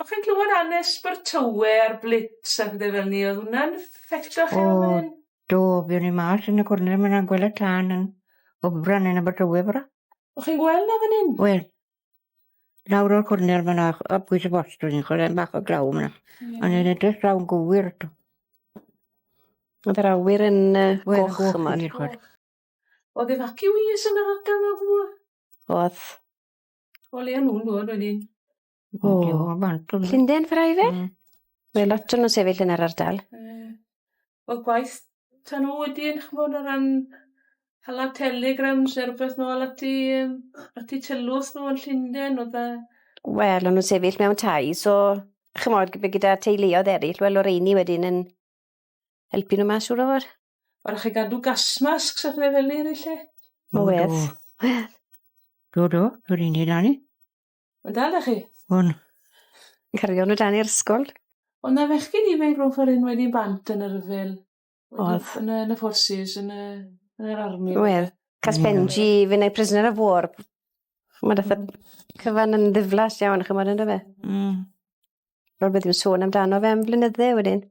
O'ch chi'n clywed hanes Abertawe a'r Blitz a pethe fel 'ny o'dd wnna'n effecto chi O do buon ni mas yn y cornel ma' 'na'n gwel' y tân yn bobran yn Abertawe bora. O'ch chi'n gweld 'na fyn 'yn? Wel. Lawr o'r cornel fan 'na o bwys y bost o'n i'n chware bach o glaw yna. Ie. O'n i'n edrych draw yn gywir 'to. O'dd yr awyr yn yy Wel goch ch'mod. Goch. O'dd efaciwîs yn yr ardal 'ma o O'dd. O le o'n nw'n dod wedyn? O. Llunden ffor 'a yfe? Hmm. Wel lot o nw'n sefyll yn yr ardal. Ie. O'dd gwaith 'ta nw wedyn ch'mod o ran hala telegrams ne' rwbeth nôl at 'u yym at 'u tylwth nw yn Llunden o'dd e? Wel o'n nw'n sefyll mewn tai so ch'mod gyda gyda teuluodd eryll wel o' reini wedyn yn helpu n'w mas siŵr o fod. O' rai' chi gadw gas masks a pethe fel 'ny yn eu lle? O wedd. Wedd. Do do, yr un un â ni. Ma'n dal 'da chi? On. Cario n'w dan i'r ysgol. O' 'na fechgyn ifanc rownd ffor 'yn wedyn bant yn y ryfel. O'dd. Yn y yn y forces yn y yn yr army. Wel, Cas Benji fy' neu' prisoner of war. Ch'mod dath y cyfan yn ddiflas iawn ch'mod on'd do fe? Hmm. Fel beth yw sôn amdano fe am flynydde wedyn.